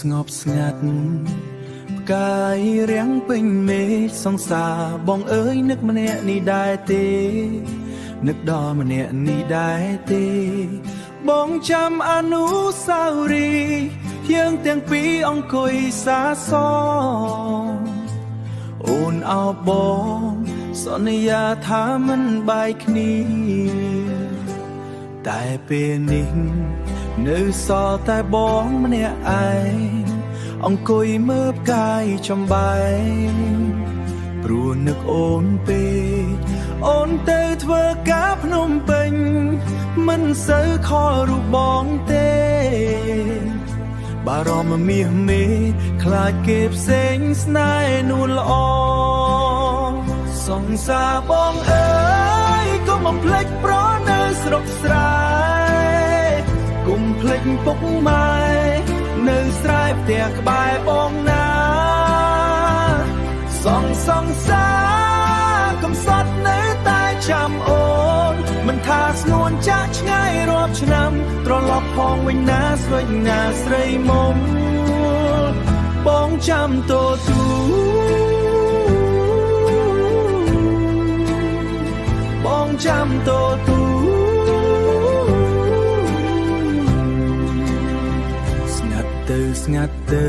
ស្ងប់ស្ងាត់ផ្កាយរាំងពេញមេឃសង្សារបងអើយនឹកម្នាក់នេះដែរទេនឹកដល់ម្នាក់នេះដែរទេបងចាំអនុស្សាវរីយ៍យើងទាំងពីរអង្គុយសាសងអូនអោបបងសន្យាថាមិនបែកគ្នាតែពេលនេះនៅសល់តែបងម្នាក់ឯងអង្គុយមើលផ្កាយចំបែងព្រោះនឹកអូនពេកអូនទៅធ្វើការភ្នំពេញមិនសូវខលរូបបងទេ បារម្ភមាសមេខ្លាចគេផ្សេងស្នេហ៍នួនល្អសង្សារបងអើយកុំបំភ្លេចប្រនៅស្រុកស្រែគុំភ្លេចពុកម៉ែនៅស្រែផ្ទះក្បែរបងណាសងសង្សារកំសត់នៅតែចាំអូនមិនថាស្ងួនចាក់ឆ្ងាយរាប់ឆ្នាំ ត្រឡប់ផងវិញណាស្វែងណាស្រីមុំបងចាំតទូបងចាំតទូស្ងាត់ទៅស្ងាត់ទៅ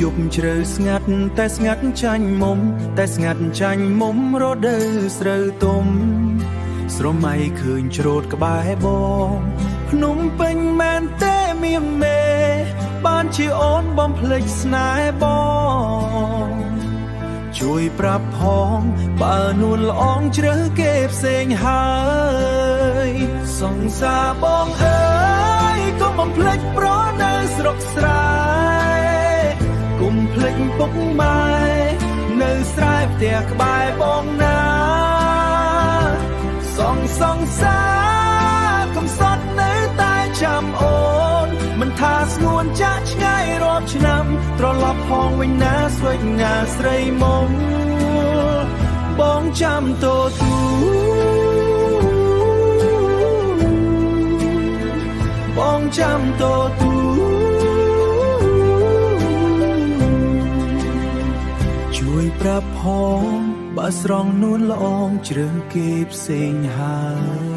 យប់ជ្រៅស្ងាត់តែស្ងាត់ចាញ់មុំតែស្ងាត់ចាញ់មុំរដូវស្រូវទុំស្រមៃឃើញច្រូតក្បែរបងភ្នំពេញមែនទេមានមេបានជាអូនបំភ្លេចស្នេហ៍បងជួយប្រាប់ផងបើនួនល្អងជ្រើសគេផ្សេងហើយសង្សារបងអើយកុំបំភ្លេចប្រនៅស្រុកស្រែគុំភ្លេចពុកម៉ែនៅស្រែផ្ទះក្បែរបងណាសងសង្សារកំសត់នៅតែចាំអូនមិនថាស្ងួនចាក់ឆ្ងាយរាប់ឆ្នាំត្រឡប់ផងវិញណាស្វែងណាស្រីមុំបងចាំតទូបងចាំតទូជួយប្រាប់ផងបើស្រង់នួនល្អងជ្រើសគេផ្សេងហើ